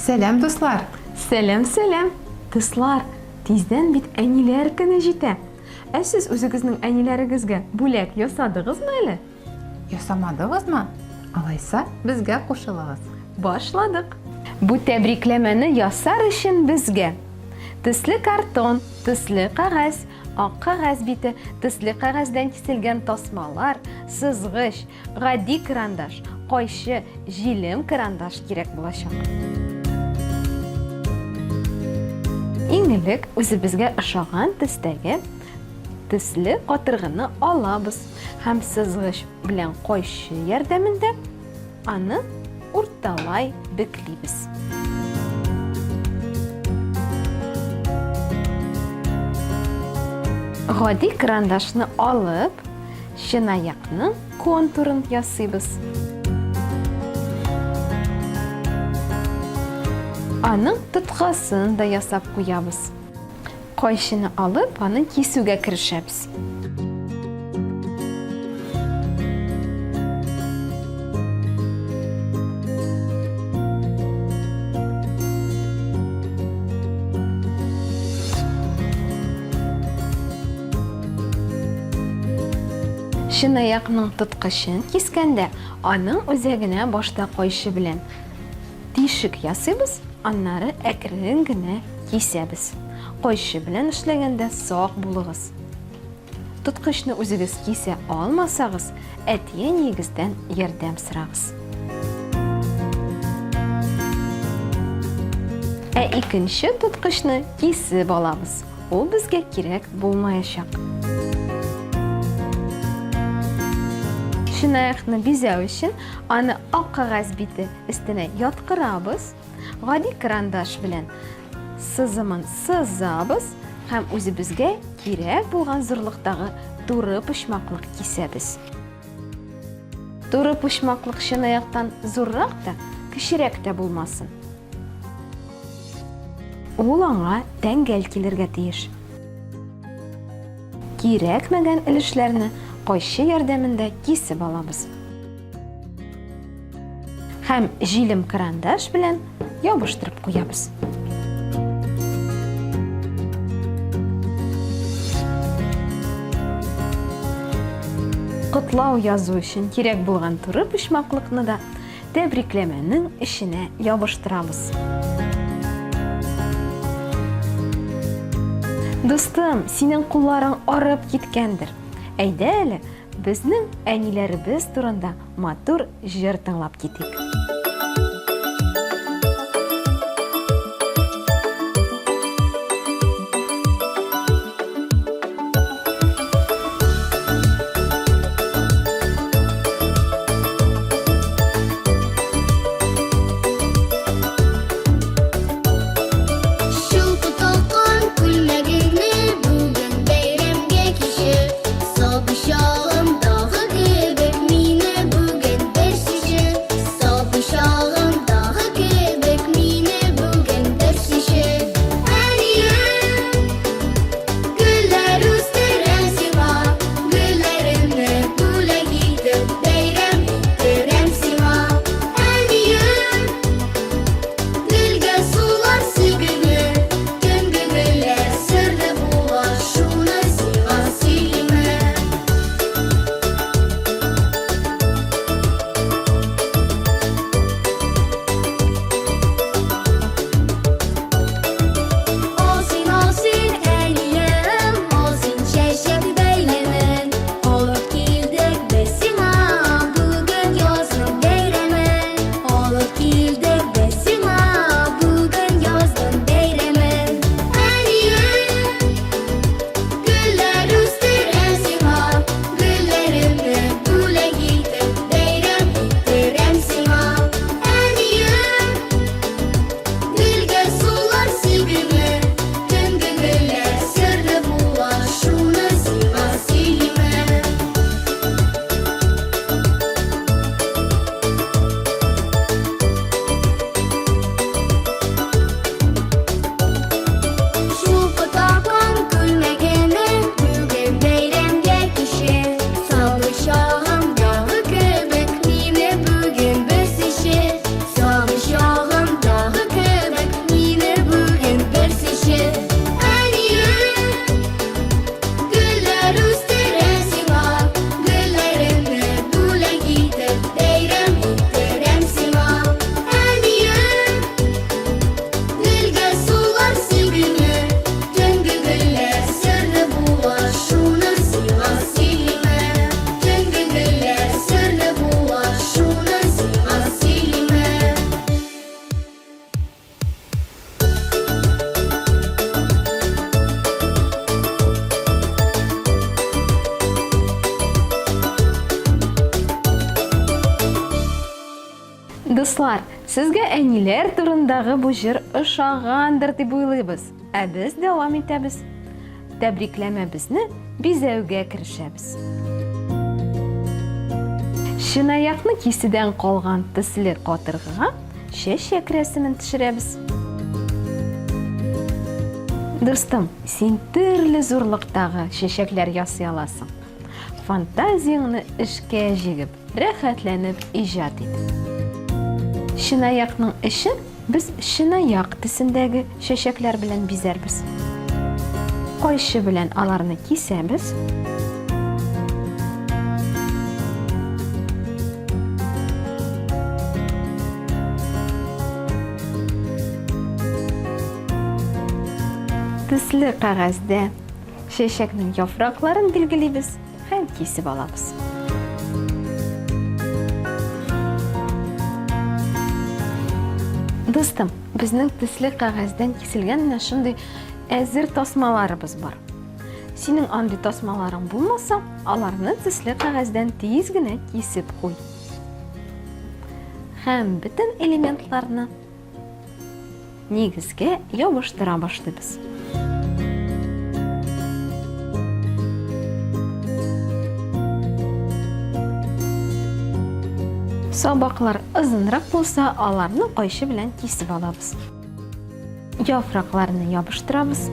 Сәлам, дуслар! Сәлам, сәлам! Дуслар, тиздән бит әниләр көне җитә. Ә сез үзегезнең әниләрегезгә бүләк ясадыгызмы әле? Ясамадыгызмы? Алайса, безгә кушылыгыз. Башладык! Бу тәбрикләмәне ясар өчен безгә төсле картон, төсле кәгазь, ак кәгазь бите, төсле кәгазьдән киселгән тасмалар, сызгыч, Гади карандаш, кайчы, җилем карандаш кирәк булачак. Иң элек үзебезгә ошаган төстәге төсле катыргыны алабыз һәм сызгыч белән кайчы ярдәмендә аны урталай бөклибез. Гади карандашны алып, Чынаякның контурын ясыйбыз. Аның тоткасын да ясап куябыз. Кайчыны алып, аны кисүгә керешәбез. Чынаякның тоткычын кискәндә, аның үзәгенә башта кайчы белән тишек ясыйбыз, аннары әкрен генә кисәбез. Кайчы белән эшләгәндә сак булыгыз. Тоткычны үзегез кисә алмасагыз, әти-әниегездән ярдәм сорагыз. Ә икенче тоткычны кисеп алабыз. Ул безгә кирәк булмаячак. Чынаякны бизәү өчен аны ак кәгазь бите өстенә яткырабыз. Гади карандаш белән сызымын сызабыз һәм үзебезгә кирәк булган зурлыктагы туры почмаклык кисәбез. Туры почмаклык чынаяктан зуррак та, кечерәк тә булмасын. Ул аңа тәңгәл килергә тиеш. Кирәкмәгән өлешләрне кайчы ярдәмендә кисеп алабыз. Һәм җилем карандаш белән ябыштырып куябыз. Котлау язу өчен кирәк булган туры почмаклыкны да тәбрикләмәнең эченә ябыштырабыз. Дустым, синең кулларың арып киткәндер. Әйдә әле, безнең әниләребез турында матур җыр тыңлап китик. Чулпы талкан күлмәгеңне бүген бәйрәмгә кичер. Сабый чагымдагы кебек мине бүген бер сөйче. Сабый Дуслар, сезгә әниләр турындагы бу җыр ошагандыр дип уйлыйбыз. Ә без дәвам итәбез. Тәбрикләмәбезне бизәүгә керешәбез. Чынаякны кисүдән калган төсле катыргыга чәчәк рәсемен төшерәбез. Дустым, син төрле зурлыктагы чәчәкләр ясый аласың. Фантазияңне эшкә җигеп, рәхәтләнеп иҗат ит. Чынаякның эчен без чынаяк төсендәге чәчәкләр белән бизәрбез. Кайчы белән аларны кисәбез. Төсле кәгазьдә Чәчәкнең яфракларын билгелибез һәм кисеп алабыз. Дустым, безнең төсле кәгазьдән киселгән менә шундый әзер тасмаларыбыз бар. Синең андый тасмаларың булмаса, аларны төсле кәгазьдән тиз генә кисеп куй. Һәм бөтен элементларны Нигезгә ябыштыра башлыйбыз. Сабаклар озынрак булса, аларны кайчы белән кисеп алабыз. Яфракларны ябыштырабыз.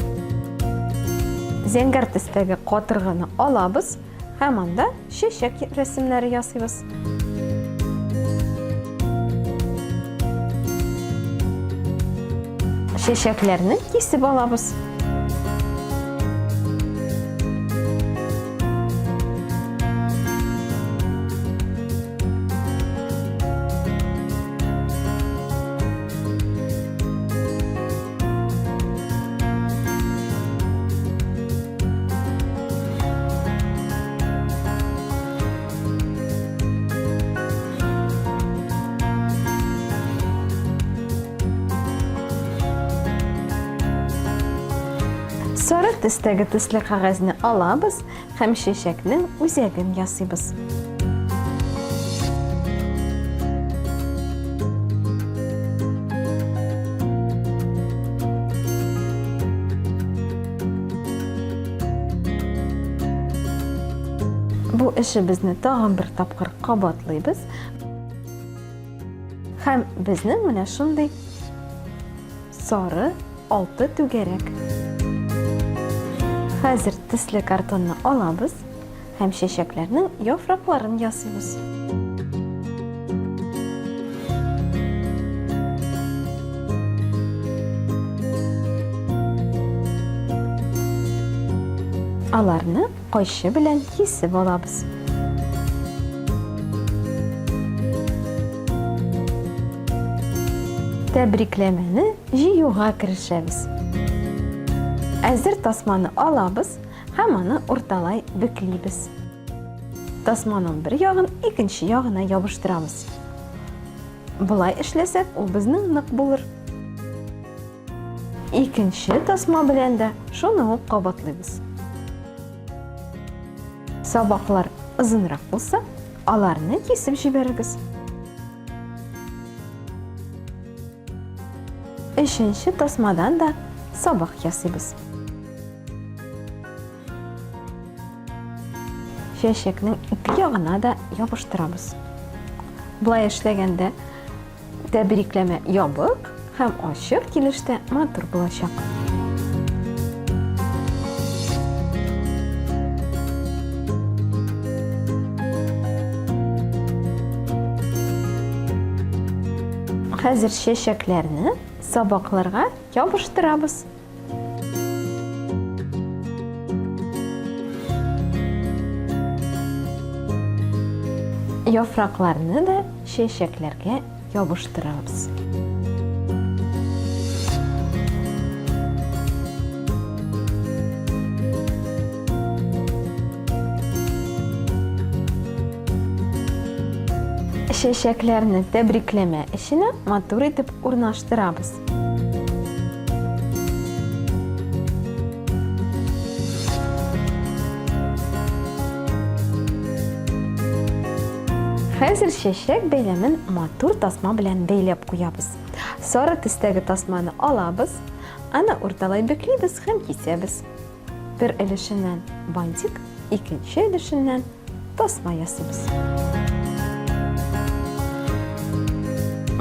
Зәңгәр төстәге катыргыны алабыз һәм анда Чәчәк рәсемнәре ясыйбыз. Чәчәкләрне кисеп алабыз. Сары төстәге төсле кәгазьне алабыз һәм чәчәкнең үзәген ясыйбыз. Бу эшебезне тагын бер тапкыр кабатлыйбыз. Һәм безнең менә шундый сары алты түгәрәк. Хәзер төсле картонны алабыз һәм чәчәкләрнең яфракларын ясыйбыз. Аларны кайчы белән кисеп алабыз. Тәбрикләмәне җыюга керешәбез. Әзер тасманы алабыз һәм аны урталай бөклибез. Тасманың бер ягын икенче ягына ябыштырабыз. Болай эшләсәк, ул безнең нык булыр. Икенче тасма белән дә шуны ук кабатлыйбыз. Сабаклар озынрак булса, аларны кисеп җибәрегез. Өченче тасмадан да сабак ясыйбыз. Чәчәкнең ике ягына да ябыштырабыз. Болай эшләгәндә тәбрикләмә ябык һәм ачык килештә матур булачак. Хәзер чәчәкләрне сабакларга ябыштырабыз. Яфракларны да чәчәкләргә ябыштырабыз. Чәчәкләрне тәбрикләмә эченә матур итеп урнаштырабыз. Хәзер чәчәк бәйләмен матур тасма белән бәйләп куябыз. Сары төстәге тасманы алабыз, аны урталай бөклибез һәм кисәбез. Бер өлешеннән бантик, икенче өлешеннән тасма ясыйбыз.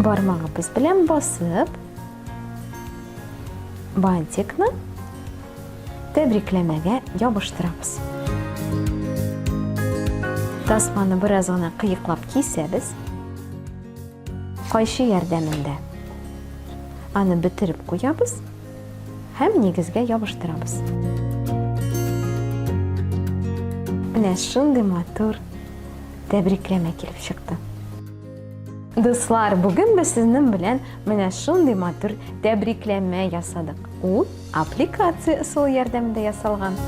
Бармагыбыз белән басып, бантикны тәбрикләмәгә ябыштырабыз. Тасманы бераз гына кыеклап кисәбез. Кайчы ярдәмендә аны бетереп куябыз һәм нигезгә ябыштырабыз. Менә шундый матур тәбрикләмә килеп чыкты. Дуслар, бүген без сезнең белән менә шундый матур тәбрикләмә ясадык. Ул аппликация ысулы ярдәмендә ясалган.